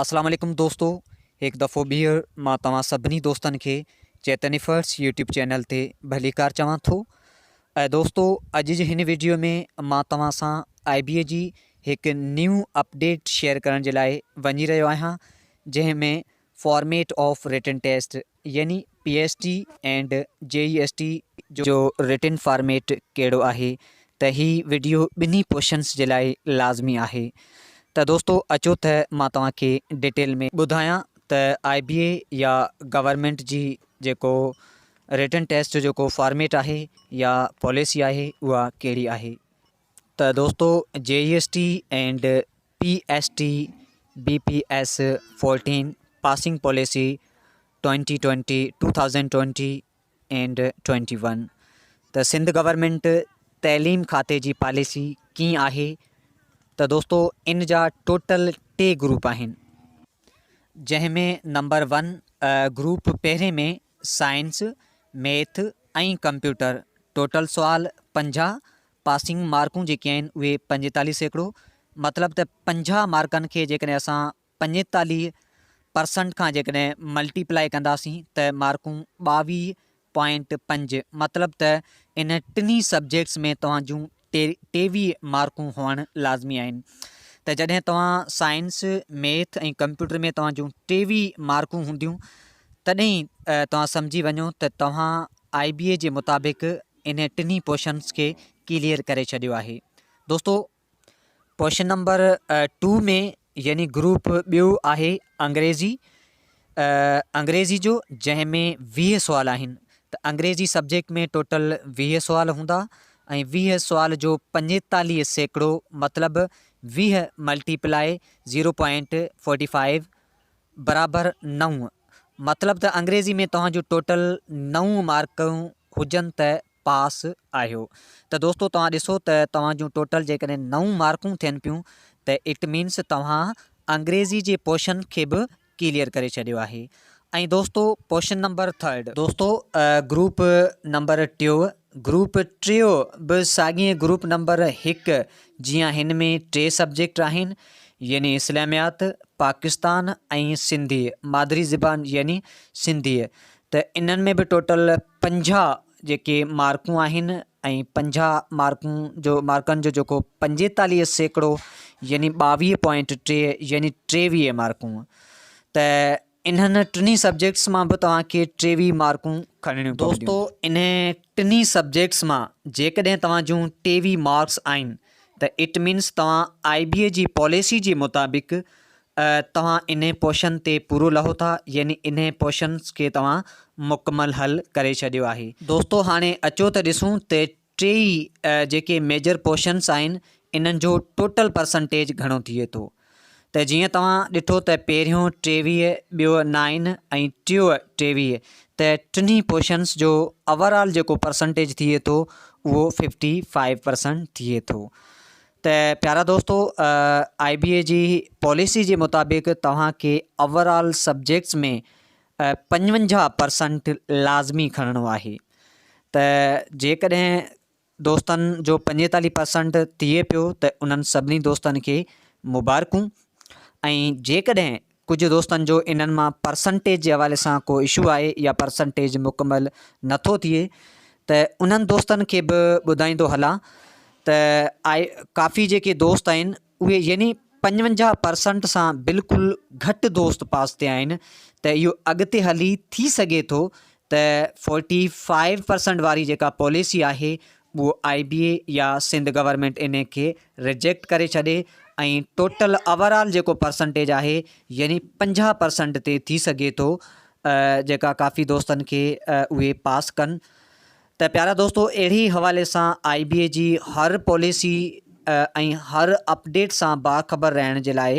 اسلام عليڪم دوستو هڪ دفعو ٻيهر مان توهان سڀني دوستن کي چيتن افرٽس يوٽيوب چينل تي ڀليڪار چوان ٿو ۽ دوستو اڄ جي هن ويڊيو ۾ مان توهان سان آئي بي اي جي هڪ نيو اپڊيٽ شيئر ڪرڻ جي لاء وڃي رهيو آهيان جنهن ۾ فارميٽ آف رٽن ٽيسٽ يعني P S T and J E S T جو رٽن فارميٽ ڪهڙو آهي ته هي وڊيو ٻنهي پوشنس جي لاء لازمي آهي ته دوستو اچو ته مان توهان کي ڊيٽيل ۾ ٻڌايان ته آئي بي اي يا گورنمينٽ جي جيڪو رٽن ٽيسٽ جو جيڪو فارميٽ آهي يا پاليسي آهي اها ڪهڙي آهي ته دوستو J E S T and P S T B P S fourteen passing policy twenty twenty 2020 and 21 ته سنڌ گورنمينٽ تعليم کاتي جي پاليسي ڪيئن آهي ته دوستو ان جا ٽوٽل ٽي گروپ آهن جنهن ۾ نمبر ون گروپ پهرين ۾ سائنس ميٿ ۽ ڪمپيوٽر ٽوٽل سوال 50 پاسنگ مارڪون جيڪي آهن اهي 45% مطلب ته 50 مارڪن کي جيڪڏهن اسان 45 پرسنٽ کان جيڪڏهن ملٽي پلائي ڪنداسين ته مارڪون ٻاويهه پوائنٽ پنج مطلب ته ان ٽنهي سبجيڪٽس ۾ توهان جون 23 مارڪون هئڻ لازمي آهن ته جڏهن توهان سائنس ميٿ ۽ ڪمپيوٽر ۾ توهان جون 23 مارڪون هونديون تڏهن توهان سمجهي وڃو ته توهان آئي بي اي جي مطابق ان ٽنهي پورشنس کي ڪليئر ڪري ڇڏيو آهي دوستو پوشن نمبر ٽو ۾ يعني گروپ ٻيو آهي انگريزي انگريزي جو جنهن ۾ 20 سوال آهن ته انگريزي سبجيڪٽ ۾ ٽوٽل 20 سوال هوندا ۽ 20 سوال جو 45% مطلب 20 ملٽيپلائي 0.45 برابر 9 مطلب ته انگريزي ۾ توهان جون ٽوٽل 9 مارڪون هجن ته پاس آهيو ته دوستو توهان ڏسو ته توهان جون ٽوٽل جيڪڏهن نو مارڪون ٿين پيون ته it means توهان انگريزي جي پوشن کي به ڪليئر ڪري ڇڏيو آهي ۽ دوستو پوشن نمبر ٿرڊ دوستو گروپ نمبر ٽيو گروپ ٽيو به ساڳي گروپ نمبر هڪ جيان هن ۾ ٽي سبجيڪٽ آهن يعني اسلاميات پاڪستان ۽ سنڌي مادري زبان يعني سنڌي ته انهن ۾ به ٽوٽل 50 جيڪي مارڪون آهن ۽ 50 مارڪون جو مارڪن جو جيڪو 45% يعني ٻاويهه پوائنٽ ٽي يعني 23 مارڪون ته انهن ٽنهي سبجيڪٽس مان به توهان کي 23 مارڪون کڻڻيون پونديون. دوستو انهن ٽنهي سبجيڪٽس مان جيڪڏهن توهان جون 23 مارڪس آهن ته it means توهان آئي بي اي جي پاليسي جي مطابق توهان انهي پوشن تي پورو لهو ٿا يعني انهي پوشنس کي توهان مڪمل حل ڪري ڇڏيو آهي. دوستو هاڻي اچو ته ڏسون ته ٽيئي جيڪي ميجر پوشنس آهن انهن جو ٽوٽل پرسنٽيج گهڻو ٿئي ٿو ته جيئن توهان ڏٺو ته پهريون 23 ٻيو نائن ۽ ٽيو 23 ته ٽنهي پوشنس جو اوور آل جيڪو پرسنٽيج ٿئي ٿو اهو 55 پرسنٽ ٿئي ٿو. ته پيارا دوستو آئي بي اي جي پاليسي جي مطابق توهان کي اوور آل سبجيڪٽس ۾ 55 پرسنٽ لازمي کڻڻو آهي ته جيڪڏهن دوستن جو 45 پرسنٽ ٿئي پيو ته انهن سڀني دوستن کي مبارڪون ۽ جيڪڏهن ڪجهه دوستن جو انهن مان پرسنٽيج جي حوالي سان ڪو اشو آهي يا پرسنٽيج مڪمل نٿو ٿئي ته انهن دوستن کي به ٻڌائيندو هلان ته آء ڪافي جيڪي دوست آهن اهي يعني 55 پرسنٽ سان بلڪل گهٽ دوست پاس ٿيا آهن ته اهو اڳتي هلي ٿي سگهي ٿو ته فورٽي فائيو پرسنٽ واري جيڪا پاليسي آهي اهو آئي بي اي يا سنڌ گورنمينٽ انهي کي ريجيڪٽ ڪري ڇڏي ۽ ٽوٽل اوور آل جيڪو پرسنٽيج آهي يعني 50 پرسنٽ تي ٿي سگهي ٿو جيڪا ڪافي دوستن کي اهي پاس ڪن ته پيارا دوستو اهڙي حوالي سان آئي بي اي جي هر پاليسي ۽ هر اپڊيٽ سان باخبر رهڻ جي لاء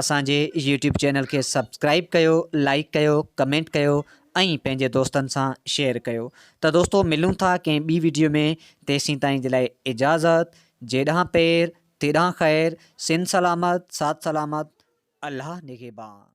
اسان جي يوٽيوب چينل کي سبسڪرائب ڪيو لائڪ ڪيو ڪمينٽ ڪيو ۽ پنهنجي دوستن سان شيئر ڪيو ته دوستو ملون ٿا ڪنهن ٻي ويڊيو ۾ تيسين تائين جي لاء اجازت جيڏانهن پير تيڏانهن خير سنڌ سلامت ساٿ سلامت الله نگهبان.